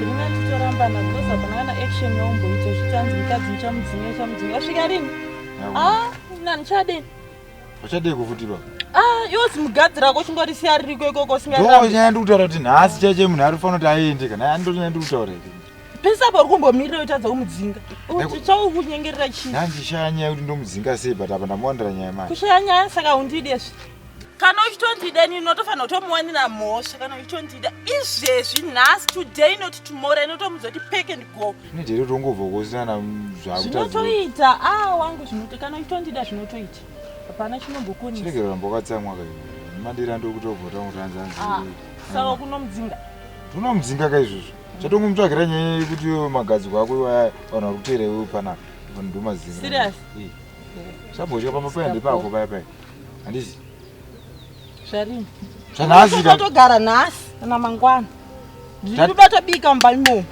Zviri nani titorambana because hapana kana action yaumboita uchiti hanzi mukadzi ndichamudzinga ndichamudzinga asvika rini? Ah, ini handichade. Uchadei kufuti baba? Ah, iwe zimugadzi rako uchingorisiya ririko ikoko usingarambi. Ndo nyaya ndikutaura kuti nhasi chaiche munhu ari kufanira kuti aende kana ndo nyaya ndikutaura iyi. Pese apa uri kumbomirira uchatadza kumudzinga. Uchakunyengerera chii? Ndandishaya nyaya kuti ndomudzinga sei but apa ndamuwanira nyaya manje. Kushaya nyaya saka undide zve. Kana uchitondida ini unotofanira kutomuwanira mhosva kana uchitondida izvezvi nhasi today not tomorrow inotomudza kuti pack and go. Zvinoita here kuti ungobva kusina na zvakutadza. Zvinotoita ah wangu zvinotoita kana uchitondida zvinotoita. Hapana chinombokonesa. Chiregera ramba wakatsamwa ka iwe. Madira ndokutobva tangu tanzi hanzi. Ah, saka kunomudzinga. Tunomudzinga ka izvozvo. Chatongomutsvagira nyaya yekuti iwe magadziko ako iwaya vanhu vari kuteera iwe panapa. Vanhu ndomazinga. Serious? Eh. Sabotya pamba paya ndepako paya paya. Handisi. Zvarini? Zvanhasi ka. Totogara nhasi kana mangwana. Ndiri batobika mumba imomo.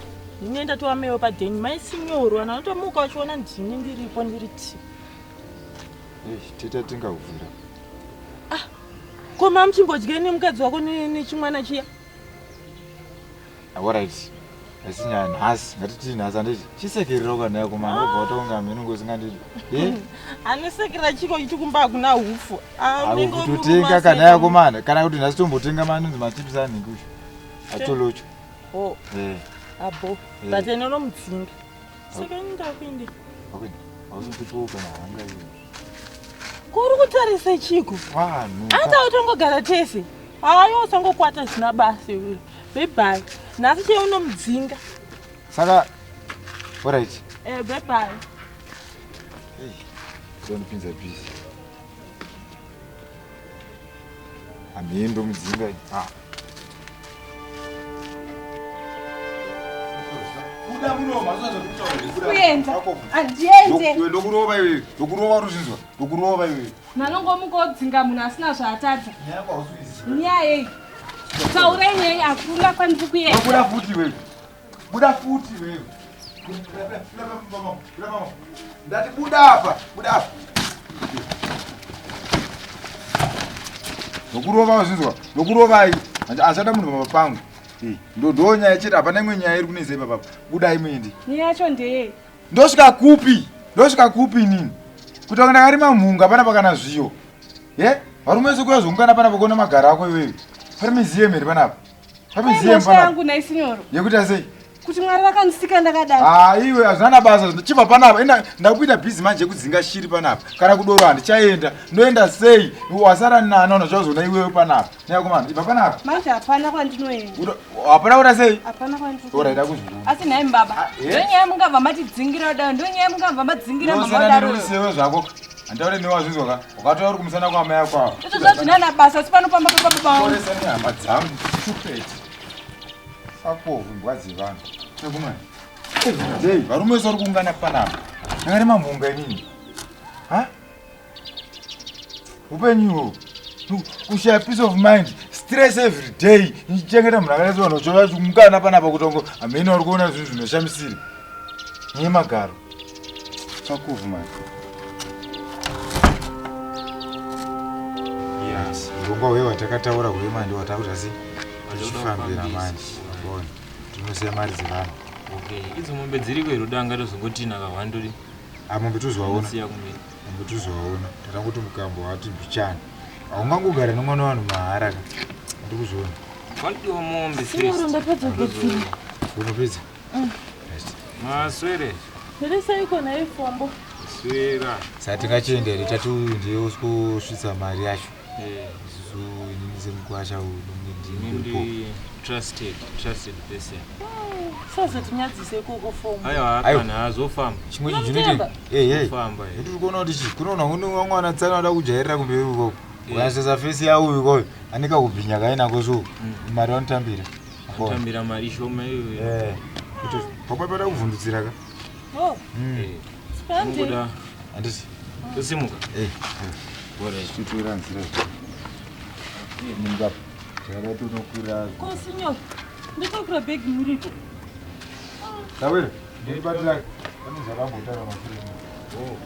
Ndine ndatova mewo padheni mai sinyoro vanhu vanotomuka vachiona ndini ndiripo ndiri ti. Eish, teta tingakuvhura. Ah, ko mamuchimbodyei nemukadzi wako nechimwana chiya? Alright. Asi nyaya nhasi, ngatitii nhasi handiti chisekerera ukanhaya kumana wobva watonga mheno ngozi nganditi. Eh? Anosekerera chiko ichi kumba hakuna hufu. Ah, unenge uri Kutotenga kanhaya komana kana kuti nhasi tombotenga manonzi machips anhingi ucho. Atolocho. Oh. Eh. Abo. Eh. But ene unomudzinga. Saka ini ndakuende. Wakuenda. Hausi kana hanga iyo. Kuri kutarisa chiko? Vanhu. Ata utongogara tese. Hayo usangokwata zvisina basa iwe. Bye bye. Nhasi chee unomudzinga. Saka alright. Eh bye bye. Hey, ndonipinza busy. Hamheni ndomudzinga. Ah. Kuenda. Handiende. Ndokurova iwe. Ndokurova uruzvinzwa. Ndokurova iwe. Manongomuka odzinga munhu asina zvaatadza. Nyaya yei? Taurai nyaya hakuna kwandiri kuenda. Buda futi iwe. Buda futi iwe. Ndati buda apa. Buda apa. Ndokurova wazvinzwa. Ndokurovai. Achada munhu pamba pangu. Ndo ndo nyaya chete hapana imwe nyaya iri kunetsa ipapa. Budai muende. Nyaya yacho ndeyei? Ndosvika kupi? Ndosvika kupi inini? Kuita kunge ndakarima mhunga panapa kana zviyo. Ye? Varume vese kuya zvoungana panapa kuona magaro ako iwewe. Pane miziye mheri panapa. Pane miziye mheri panapa. yangu nhai sinyoro. Yekuita sei? Kuti Mwari vakandisika ndakadai. Ah, iwe hazvina basa. Chibva panapa. Enda ndakuita busy manje yekudzinga shiri panapa. Kana kudoro handichaenda. Ndoenda sei? Wasara nani unochazoona iwewe panapa. Nyakomana, ibva panapa. Manje hapana kwandinoenda. Hapana kuita sei? Hapana kwandinoenda. Ora ida kuzviona. Asi nhai baba, ah, eh? ndonyaya mungabva matidzingira kudaro, ndonyaya mungabva madzingira mama kudaro. Sewe zvako. Handitaure newe wazvinzwa ka? Wakataura uri kumusana kwamai ako ava. Izvo zvazvina na basa asi pano pamba pababa vangu. Toresa nehama dzangu. Stupid. Fakovu mbwa dzevanhu. Nyakomana. Everyday varume vese vari kuungana panapa. Ndakarema mhunga inini. Ha? Upenyu ihwohwo kushaya peace of mind stress every day ndichichengeta munhu akaita sevanhu vachiuya vachimukana panapa kutongo hamene vari kuona zvinhu zvinoshamisira nyemagaro tsvakuvu mani yes urongwa hwe hwatakataura hwe manje hwatakuta sei tichifambira manje bona tinosiya mari dzevanhu okay idzo mombe dziriko here danga tozongotina kahwanduri Ah, mombe tozovaona mombe tozovaona takangoti mukambo wati mbichana haungangogara nemwana wanhu mahara ka ndikuzviona panodiwa mombe unopedza mm. maswere ndireseiko nhai fombo swera saka tingachienda here tati uyu ndiye uskusvitsa mari yacho eh. isusu inini semukwasha uyu trusted trusted person Sazotinyadzise ikoko fomu. Aiwa kana azofamba. Chimwe chinhu chinoita eh eh. Famba. Tiri kuona kuti chi kunoona kune vamwe vana tsana vada kujairira kumberi ukoko. Ukanyatsoisa face yavo uyu ane kakubhinya kainako so. Mm. Mari vanotambira. Vanotambira mari shoma iyoyo. Eh. Kuti papa pada kuvhundutsira ka. Oh. Mm. Eh. Spandi. Handiti. Tosimuka. Eh. Bora titora nzira. Mungapa. Takada tonokwira. Ko sinyo. Nditokura bag muripo. Tawira, ndiribatira pane zvakambotaura mashure. Oh.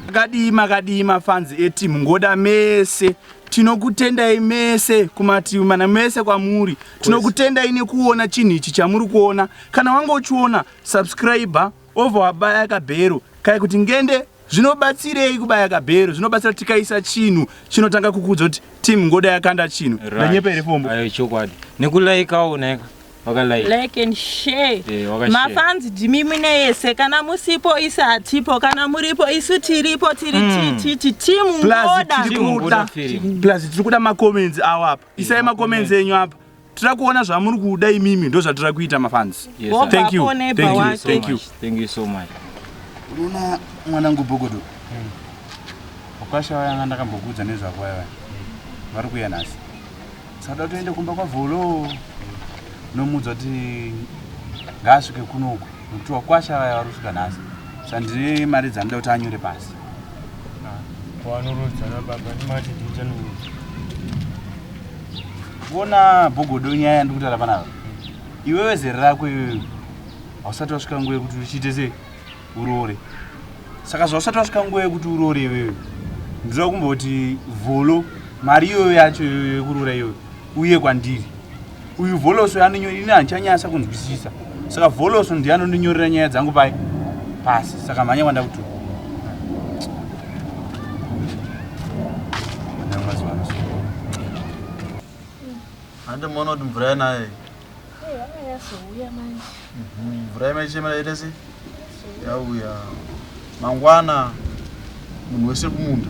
Makadii makadii mafanzi etimu ngoda mese. Tinokutendai mese kumativi mana mese kwamuri. Tinokutendai nekuona chinhu ichi chamuri kuona. Kana wanga uchiona, subscribe obva wabaya kabhero kai kuti ngende. Zvinobatsirei kubaya kabhero? Zvinobatsira tikaisa chinhu chinotanga kukuudza kuti team Ngoda yakanda chinhu. Ndanyepa here Fombo? Ayo chokwadi. Nekulaikawo naika. Wakalike. Like and share. Eh, wakashare. Mafans ndimi mune yese kana musipo isu hatipo kana muripo isu tiripo tiri mm. titi team Ngoda. Tiri Team kuda Ngoda film. plus tiri kuda macomments awo apa. Isai macomments enyu apa. Tira kuona zvamuri kuda imimi ndozvatira kuita mafans. Yes, Wobva sir. Thank you. apo neighbor Thank you. wake. So Thank you. much. Thank you so much. Unoona mwanangu Bogodo. Ukwasha vaya ndakambokuudza nezvako vaya. Vari kuuya nhasi. Saka toende kumba kwaVholo. Nomuudza kuti ngaasvike kunoku nekuti wakwasha vaya vari kusvika nhasi. Saka ndine mari dzanoda kuti anyore pasi. Wanorodzana baba nemati ndichanorodza. Kuona Bogodo nyaya yandiri kutaura panapa. Iwewe zera rako iwewe hausati wasvika nguva yekuti uchiite sei uroore. Saka zvausati wasvika nguva yekuti uroore iwewe ndinoda kumboti Vholo mari iyoyo yacho iyoyo yekuroora iyoyo uye kwandiri. Uyu Vholoso anonyorera ini handichanyasa kunzwisisa. Saka Vholoso ndiye anondinyorera nyaya dzangu pai pasi. Saka mhanya kwandakutuma. Mazuva ano so. Hande muona kuti mvura yanayo. Yakanyazouya manje. Mvura yamaichemera yaita sei? Yauya. Mangwana munhu wese kumunda.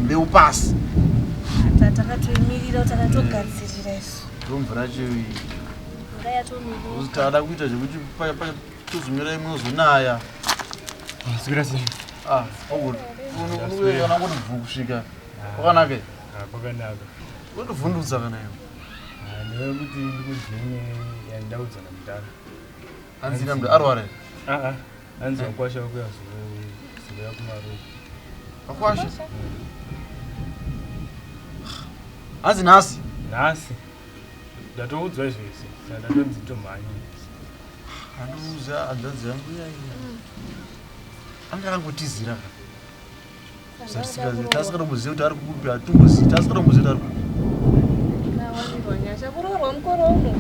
Mbeu pasi. Takatoimirira takatogadzirira isu. Ndo mvura yacho iyi. Mvura yatononoka. Tada kuita zvekuti tozomira imwe ozonaya. Maswera sei? Ah, oguti. Unoona kuti bvu kusvika. Kwakanaka. Ah, kwakanaka. Unotovhundutsa kana iwe. Ah, ndeve kuti ndikudzinye yandaudza namudhara. Hanzi namudhara arwara here? Ah ah, hanzi wakwasha wakuya zuva kumaruwa. Wakwasha? Hanzi nhasi? Nhasi. Ndatoudzwa izvozvi, saka ndatonzi tomhanya. Handiuza hanzvadzi yangu iya iya. Anga akangotizira ka. Tasikatomboziva kuti ari kupi, hatimbozivi, tasikatomboziva kuti ari kupi. Kawanirwa nyasha kuroorwa mukore uno.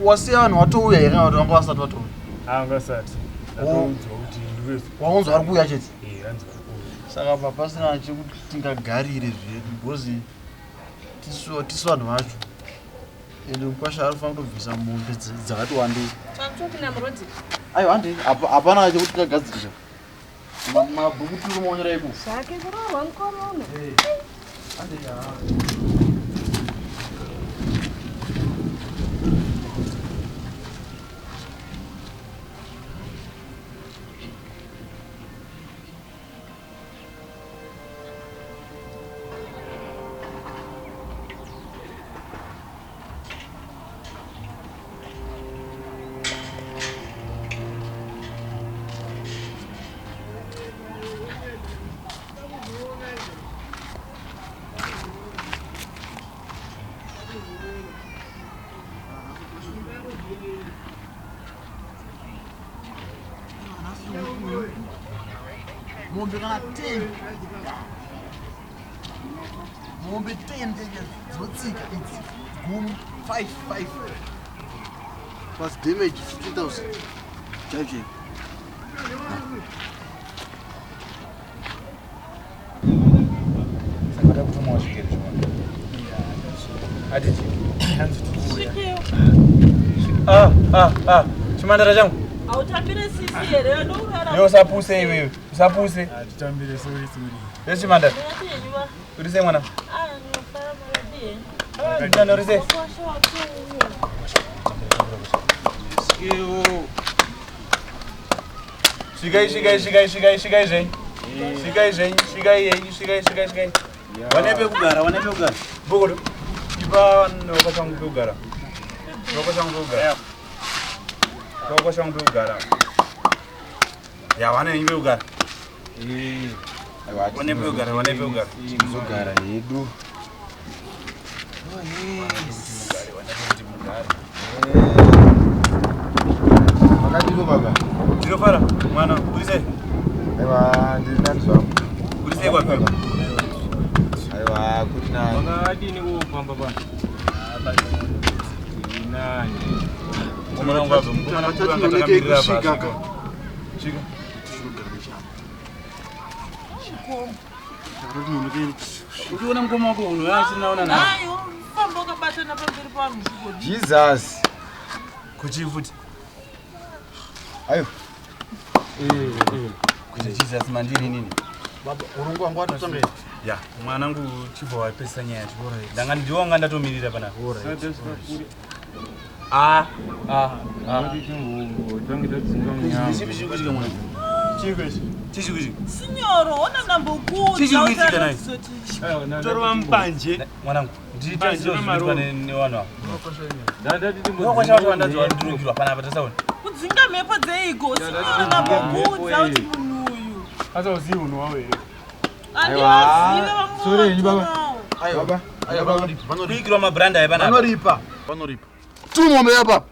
Wasiya vanhu watouya here kana kuti vanga vasati vatouya? Ah, vanga vasati. Ndatoudzwa kuti ndikuye. Waunzwa vari kuuya chete? Eh, hanzi vari kuuya. Saka pa pasina chekuti tingagarire zvedu because tisu vanhu vacho. Ende mukwasha ari kufanira kutobvisa mombe dzakati wandei. Takutopinda murodhi. Aiwa handei, hapana chekuti tingagadzirisa. Mabhuku tiri kumaonera iko. Zvake kuroorwa mukore uno. Eh. Handei haa. Mombe kana 10. Mombe 10 dzinotsika idzi. Gumi 5 5. Plus damage 15,000. Chaicho. Saka takutomawo zvikero zvona. Atiti. Ah, ah, ah. Chimandara changu. Hautambire sisi here? Ndokurara. Iwe usapuse iwewe. Usapuse. Hatitambire, sorry, sorry. Yes, Chimandara. Ndinoti henyu va. Uri sei mwana? Ah, ndinofara makadii henyu? Ah, ndinani uri sei? Wakwasha watouya. Svikai, svikai, svikai, svikai, svikai zvenyu. Svikai zvenyu, svikai yenyu, svikai, svikai, svikai. Wane pekugara, wane pekugara. Bogodo. Ipa wakwasha wangu pekugara. Wakwasha wangu pekugara. Wakwasha wangu pekugara. Ya, wane yenyu pekugara. Wane pekugara, wane pekugara. Tinozogara hedu. Makadiko baba? Ndinofara mwana, uri sei? Aiwa, ndiri nani zvangu. Uri sei kwapi? Aiwa, kuri nani. Wakadini kupamba pano? Kuri nani. Mukomana wangu abva, mukomana mukuru anga takamirira apa. Kusvika ka. Svika. Uchiona mukoma wako unhu asina ona naye. Hayi, ufamba wakabatana pamberi pavanhu zvigodii. Jesus. Kuchii futi? Aiwa. Kuita Jesus mandiri inini. Baba, urungu wangu watotanga. Ya, mwanangu chibva wapesa nyaya yacho. Ndanga ndiwo wanga ndatomirira panapa. Ah, ah, ah. Tange tadzinga munyama. Chipi chiri kuitika mwana? Chii chiri kuitika? Sinyoro, ona ndambokuudza Chii chiri kuitika naye? utazoti- Torova mbanje. Mwanangu, ndiite zviro zvinoitwa nevanhu ava. Ndandati Wakwasha wacho wandanzwa ndirukirwa panapa tasaona. Kudzinga mhepo dzeiko? Sinyoro, ndambokuudza kuti munhu uyu. Asa uzivi unhu wawo here? Handivazive vamwe Sorry, henyu baba. vatonawo. Aiwa. Baba. Aiwa, vanoripa. Vanoripa. Kuikirwa mabranda aya panapa. Vanoripa. Vanoripa. Tu mombe apa.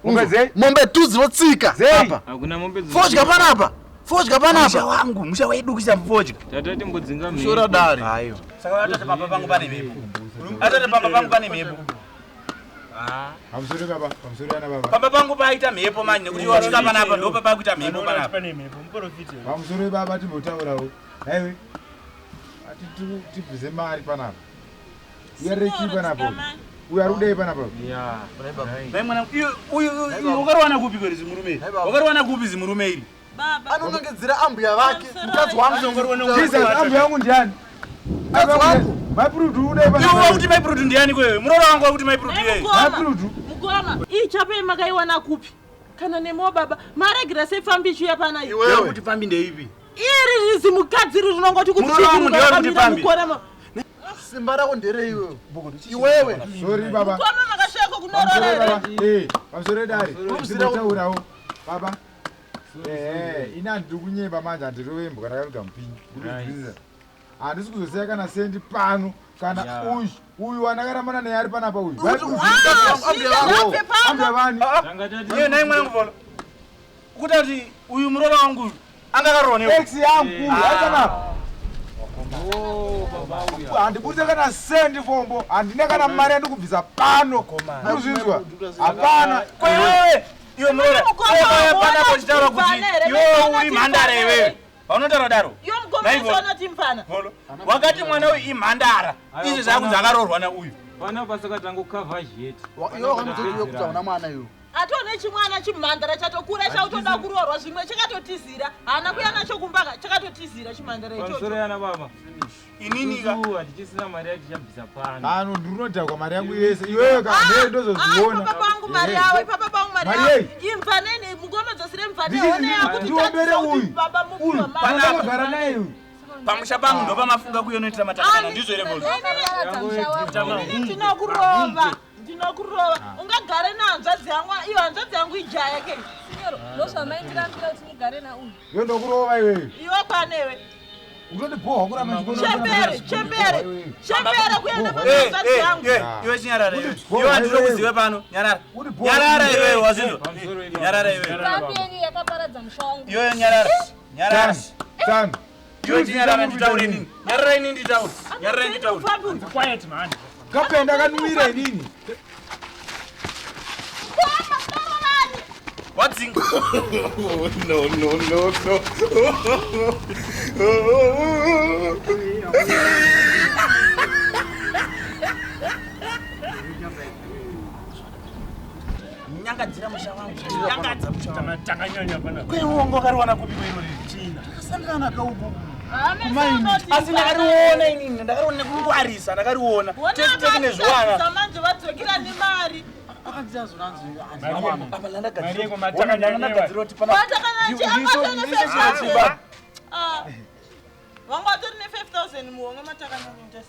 Mombe dzei? Mombe tu dzinotsika Dzei? apa. Hakuna mombe Fodya panapa. Fodya Musha panapa. wangu, musha wedu kuisa fodya. Tatati mbodzinga mhepo. Shora dare. Ayo. Saka atati pamba pangu pane mhepo. Atati pamba pangu pane mhepo. Pamusoro baba, pamusoro ana baba. Pamba pangu paita mhepo manje nekuti wasvika panapa ndo papakuita mhepo Anoona kuti panapa. pane mhepo, muprofita here? Pamusoro baba timbotaurawo. Aiwe. Ati tibvise mari panapa. Uyareki Sinyoro, panapa. dzikamai. Uyu ari kudei panapa. Ya. Mai mwanangu, iwe uyu uyu wakariwana kupi kweri zimurume iri? Hai baba. Wakariwana kupi zimurume iri? Baba. Anonongedzera ambuya vake. Mukadzi wangu. Jesus, ambu yangu ndiani? Mukadzi wangu. Maipurutu udei Iwe panapa. wakuti mai Prudu ndiani kwewe? Muroora wangu wakuti mai Prudu iyeyo. Mukoma, Maipurutu. mukoma, iyi chapa iyi makaiwana kupi? Kana nemiwo baba, maregira sei pfambi ichiuya pana iyi? Iwewe. Kuti pambi ndeipi? Iri rizi mukadzi iri rinongoti kuti Muroora wangu ndiwe kuti pfambi. mukoma. Simba rako nderei iwewe. Iwewe. Sorry baba. Mukoma makashayako Pamusoro kunorora here? baba. Eh, pamusoro dare. Unoziva- Timbotaurawo. Baba. Eh, ini handiri kunyemba manje handirove imbwa ndakaviga mupinyi. Ndikuzvinzisa. Handisi kuzosiya kana sendi pano kana Ya. uyu uyu wandakarambana naye ari panapa uyu. Ambuya vangu. Ngabve pano. Ambuya vani. Tanga tati Iwe nai mwanangu Polo. Ukuti kuti uyu muroora wangu uyu anga akaroorwa newe. Ex yangu ari panapa. Oh, baba uya. Handibudise kana sendi fombo, handina kana mari yandikubvisa pano. Urikuzvinzwa? Hapana. Ko iwewe iwe muroora. Mukoma, Iwe pauya waona panapa uchitaura kuti kuti mfana here? iwewe Waona uri kuti mhandara mfana iwewe. here? Paunotaura daro. Iwe mukoma Nai Polo. uchiona kuti mfana. Polo. Wakati mwana uyu imhandara. Aiwa, Izvi zvakunzi pana- akaroorwa nauyu. Panapa saka tangokavha zheti. Iwe wakamudzokiwe kuti hauna mwana iwe. Atone chimwana chimhandara chatokura chautoda kuroorwa zvimwe chakatotizira. Haana kuya nacho kumbaka chakatotizira chimhandara Pamusoro ichocho. yana baba. Inini ka. Isusu hatichisina mari yatichabvisa pano. Pano ndinodhakwa mari yangu yese. Iwewe ka ndee ndozozviona. Ipapa pangu mari yawo, ipapa pangu mari Mari yawo. yei? Imvane ne mukoma dzosire mvane Ndichi- one yakuti ndiombere tatisa kuti uyu. baba Uyu mupiwa mari. ndakagara naye uyu. Pamusha pangu ndopamafunga kuyonoitira matakana ndizvo here Polo? Wakaparadza musha wako. Inini ndinokurova, ndinokurova. Ungagare nehanzvadzi yangu, iyo hanzvadzi yangu ijaya ke. Sinyoro, ndozvamaindirambira kuti mugare nauyu. Iwe ndokurova iwewe. Iwe kwanewe. Utondibhohwa kuramba Chembere, chembere, chembere kuenda Eh, pahanzvadzi eh, yangu. eh, iwe chinyarara iwe. Kuti Iwe handinokuziwe pano. Nyarara. Kuti bhohwa Nyarara iwewe. iwewe wazvinzwa. Pamusoro yedu. Nyarara iwewe. Pfambi yenyu yakaparadza musha wangu. Iwe nyarara. Nyarara. Tano. Iwe chinyarara nditaure inini. Nyarara inini nditaure. Nyarara nditaure. Pfambi uyu. Quiet man. Kapenda kanwira inini. Wadzinga. No, no, no, no. Nyangadzira musha wangu. Nyangadza musha wangu. Takanyanya panapa. Kwewe wanga wakariwana kupi kwero riri? China. Takasangana kauku. Asi Asi ndakariona inini, ndakariona nekungwarisa, ndakariona. Teki teki nezviwana. manje vadzokera nemari. Apa Mari yeko matakanyanya. ndakagadzira kuti pana Vanga vatori ne-5000 muhomwe matakanyanya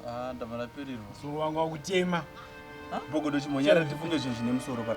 Ah, ndabva ndapererwa. Musoro wangu wakutema. Bogodo chimonyarara tifunge zvinhu zvine musoro pa.